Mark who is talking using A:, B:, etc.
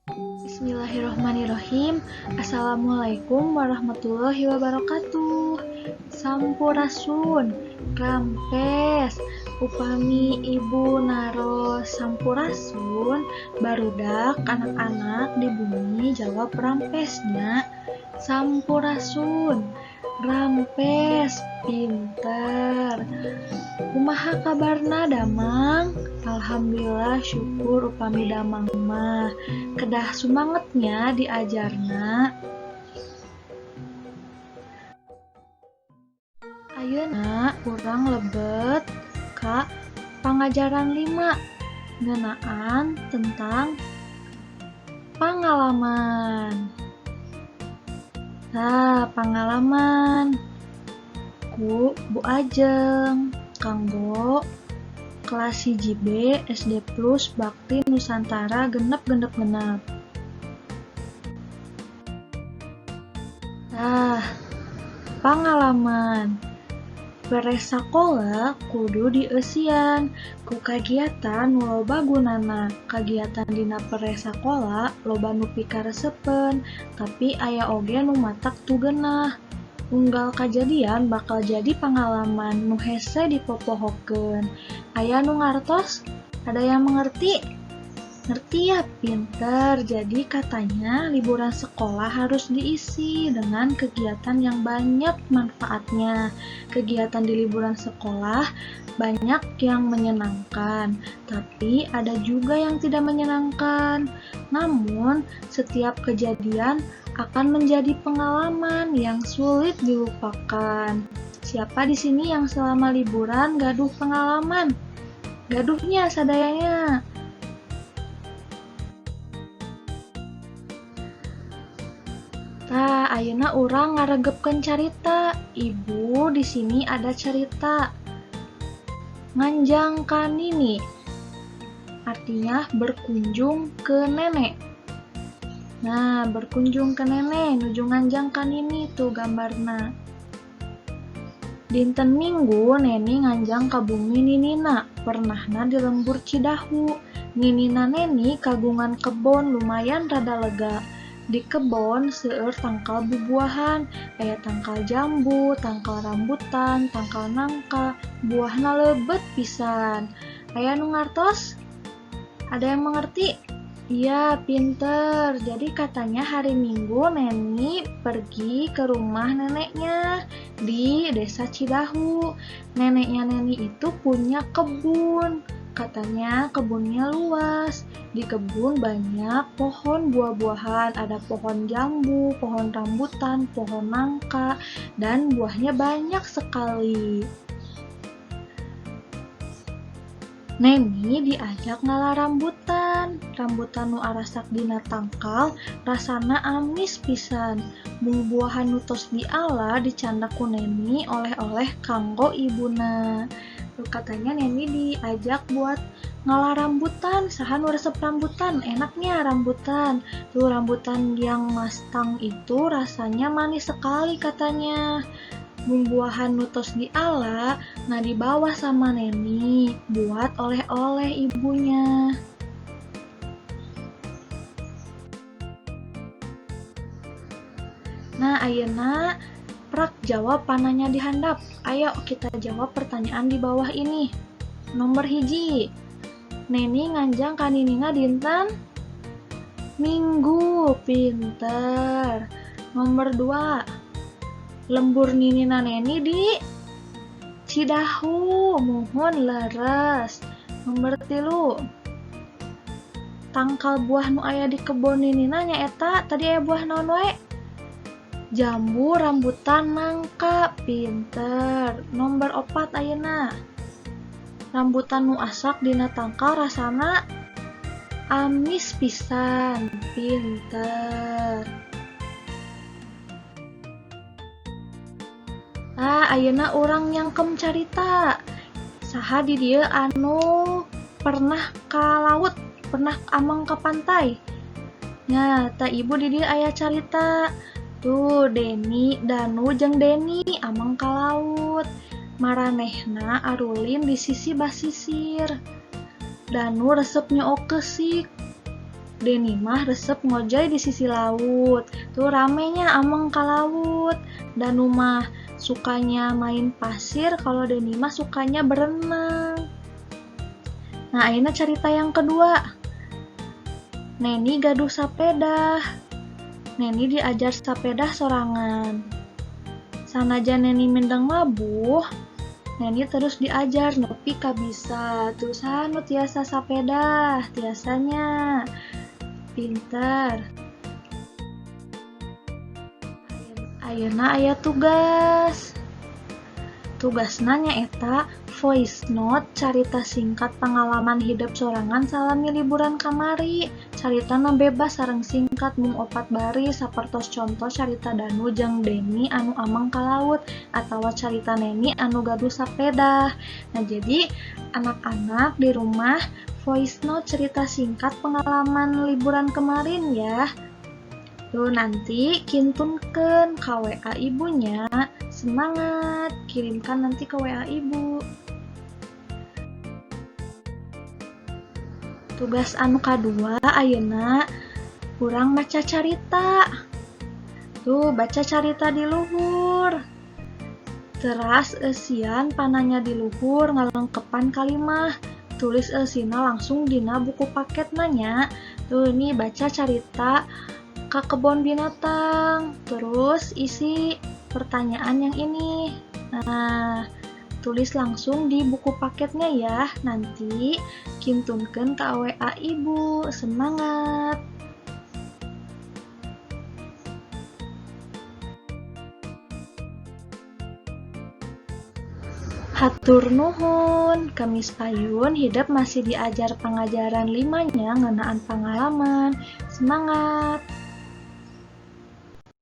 A: Bismillahirrohmanirrohim. Assalamualaikum warahmatullahi wabarakatuh. Sampurasun. Rampes. Upami ibu naros sampurasun, barudak anak-anak di bumi jawab rampesnya. Sampurasun. Rampes, pinter. Kumaha kabarna, damang? Alhamdulillah, syukur upami damang mah. Kedah sumanget nya diajarna. Ayeuna urang lebet ka pangajaran 5 ngeunaan tentang pangalaman. Nah, pangalaman ku Bu Ajeng kanggo kelas 1 B SD Plus Bakti Nusantara genep genep genep. Nah, pangalaman. Beres sakola kudu dieusian ku kagiatan nu loba gunana. Kagiatan dina peres sakola loba nu pikaresepeun, tapi aya oge nu matak teu geunah. Unggal kajadian bakal jadi pangalaman nu hese dipopohokeun. Aya nu ngartos? Ada yang mengerti? Ngerti ya, pinter. Jadi katanya liburan sekolah harus diisi dengan kegiatan yang banyak manfaatnya. Kegiatan di liburan sekolah banyak yang menyenangkan, tapi ada juga yang tidak menyenangkan. Namun, setiap kejadian akan menjadi pengalaman yang sulit dilupakan. Siapa di sini yang selama liburan gaduh pengalaman? Gaduh nya sadayana. Tah, ayeuna urang ngaregepkeun carita. Ibu di sini ada cerita. Nganjang ka nini. Artinya berkunjung ke nenek. Nah, berkunjung ke nenek, nuju nganjang ka nini tuh gambarna. Dinten Minggu Neni nganjang ka bumi ninina, pernahna di lembur Cidahu. Ninina Neni kagungan kebon lumayan rada lega. Di kebon seueur tangkal bubuahan, aya tangkal jambu, tangkal rambutan, tangkal nangka, buahna leubet pisan. Aya nu ngartos? Ada yang mengerti? Iya, pinter. Jadi katanya hari Minggu Neni pergi ke rumah neneknya di desa Cidahu. Neneknya Neni itu punya kebun. Katanya kebunnya luas. Di kebun banyak pohon buah-buahan. Ada pohon jambu, pohon rambutan, pohon nangka, dan buahnya banyak sekali. Neni diajak ngala rambutan. Rambutan nu arasak dina tangkal rasana amis pisan. Bubuahan nu tos diala dicandak ku Neni oleh-oleh kanggo ibuna. Tuh, katanya Neni diajak buat ngala rambutan. Saha nu resep rambutan? Enaknya rambutan. Tuh, rambutan yang mastang itu rasanya manis sekali katanya. Bubuahan nu tos diala, nah dibawa sama Neni buat oleh-oleh ibunya. Nah, ayeuna prak jawab pananya di handap. Ayo kita jawab pertanyaan di bawah ini. Nomor 1. Neni nganjang ka ninina dinten Minggu, pinter. Nomor 2. Lembur ninina Neni di Cidahu, muhun leres. Nomor 3. Tangkal buah nu aya di kebon ninina nyaeta tadi aya buah naon wae? Jambu, rambutan, nangka, pinter. Nomor 4 ayeuna. Rambutan nu asak dina tangkal rasana amis pisan, pinter. Ah, ayeuna urang nyangkem carita. Saha di dieu anu pernah ka laut, pernah ameng ka pantai? Nya, tah ibu di dieu aya carita. Tuh, Deni, Danu jeung Deni ameng ka laut. Maranehna arulin di sisi basisir. Danu resep nyook keusik. Deni mah resep ngojay di sisi laut. Tuh ramenya ameng ka laut. Danu mah sukanya main pasir, kalau Deni mah sukanya berenang. Nah, ayeuna cerita yang kedua. Neni gaduh sapedah. Neni diajar sapedah sorangan. Sanajan Neni mindeng labuh, Neni terus diajar nepi ka bisa. Terus anu tiasa sapedah, tiasanya. Pinter. Ayeuna aya tugas. Tugasna nyaeta voice note carita singkat pengalaman hidup sorangan salami liburan kamari. Caritana bebas sareng singkat mung 4 baris sapertos conto carita Danu jeung Deni anu ameng ka laut atawa carita Neni anu gaduh sapedah. Nah, jadi anak-anak di rumah voice note cerita singkat pengalaman liburan kemarin ya. Tuh nanti kintunkeun ka WA ibunya. Semangat, kirimkan nanti ke WA ibu. Tugas anu kadua ayeuna urang maca carita. Tuh baca carita di luhur. Teras eusian pananya di luhur ngalengkepan kalimah. Tulis eusina langsung dina buku paket nanya. Tuh ini baca carita ke kebun binatang. Terus isi pertanyaan yang ini. Nah, tulis langsung di buku paketnya ya. Nanti kintunkeun ka WA ibu. Semangat. Hatur nuhun, Kemis payun hidup masih diajar pengajaran limanya ngeunaan pengalaman. Semangat.